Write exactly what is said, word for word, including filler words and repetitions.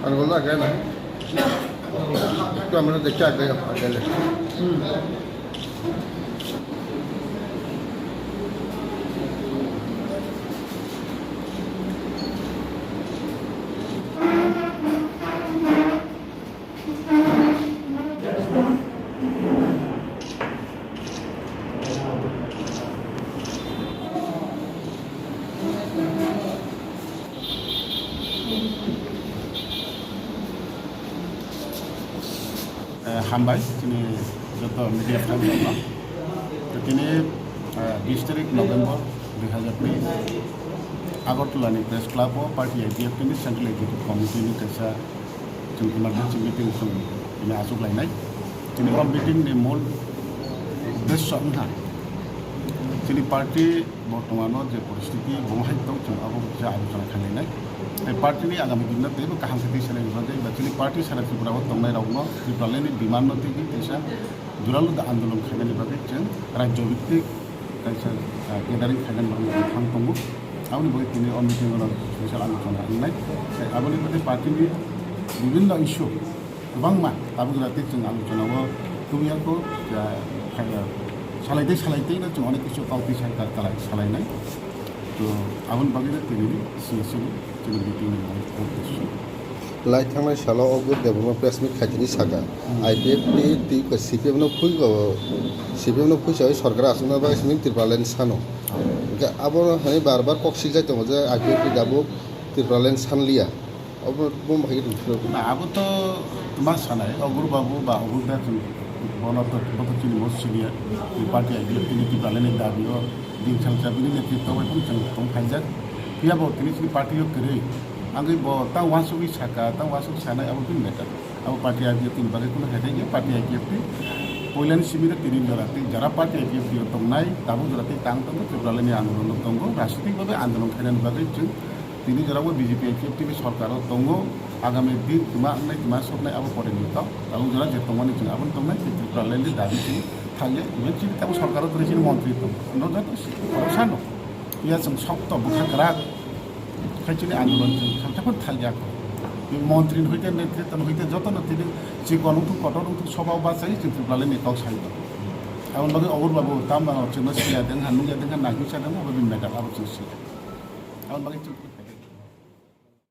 Ang wala kaya na. Ito ang wala dekya kaya, kaya. Eh, hambai, chini joto media friend rokno. To tini, eh, bis tarik November dui hazar teis, Agartala ni Press Club o Party I P F T ni Central Executive Committee ni kaisa chwng emergency meeting chwng tini achuk lainai. Tini o meeting ni mul uddesho wngkha chini party bortomano je poristiti bo hai tong chwng abo kisa alochona khlainai. Tei party ni agami dinno teibo kaham khe twi sanai bagwi ba chini party sara Tripura o tongnai rokno Tipraland ni demand no twiwi kaisa juralu da andolon khainani bagwi chwng rajyo bhittik kaisa, ah, gathering khainani bagwi chwng thang tongo. Aboni bagwi tini o meeting o special alochona wngnai. Tei aboni bagwi party ni bibhinno issue kwbangma tabuk jora tei chwng alochona o tubui ya kho, ah, salai tei salai tei no chwng onek kisu kau twi sai ka-, kalai salainai. To aboni bagwi no tini C S C ni chini meeting ni mung uddesho. Lai thangnai salo o group debongno press meet khaitini saka, Hmm. I P F T twi C P M no phui go, C P M no phui sawi sorkar aswkna bagwi simi Tipraland sano. Hwnkhe abo hai bar bar kok sikjai tongo je I P F T dabuk Tipraland sanliya. Obo bo hai rwphro. Na, abo to ma sanai, o group abo ba o group da chwng bono to, bo to chini most senior, ni party I P F T ni Tipraland ni dabi o. Din salsa bini netrito bai phano chwng tong phaijak. Phiya bo tini chini party o kwrwi. Angwi bo ta uansugwi saka, ta uansuk sanai abo bini matter. Abo party I P F T ni bagwi kuno hai thai ya, party I P F T. Poilani simi no tini jora tei jara party I P F T o tongnai, tabuk jora tei tang tongo, Tipraland ni andolon o tongo, rajnitik bhabe andolon khainani bagwi chwng tini jora bo B J P I P F T ni sorkar o tongo. Agami din twma wngnai, twma soknai abo pore ni to. Tabuk jora je tongmani chwng abono tongnai, tei Tipraland ni dabi chini thangya, even chini tabuk sorkar o tongnai chini montri tongo. No joto si-, khoroksa no. Iya chwng sokto bwkha kwrak khai chini andolon chwng khalta phano thangya kho. Bini montri ni hoite, netrito ni hoite joto no tini chikon wngthung, kotor wngthung, soba o bachai chwng Tipraland ni kok sai tongo. Aboni bagwi Obur Babu tamo chwngno siya deng ha, nungya deng ha, naiwi sa deng ha, abo bini matter abo chwng siya. Aboni bagwi chwng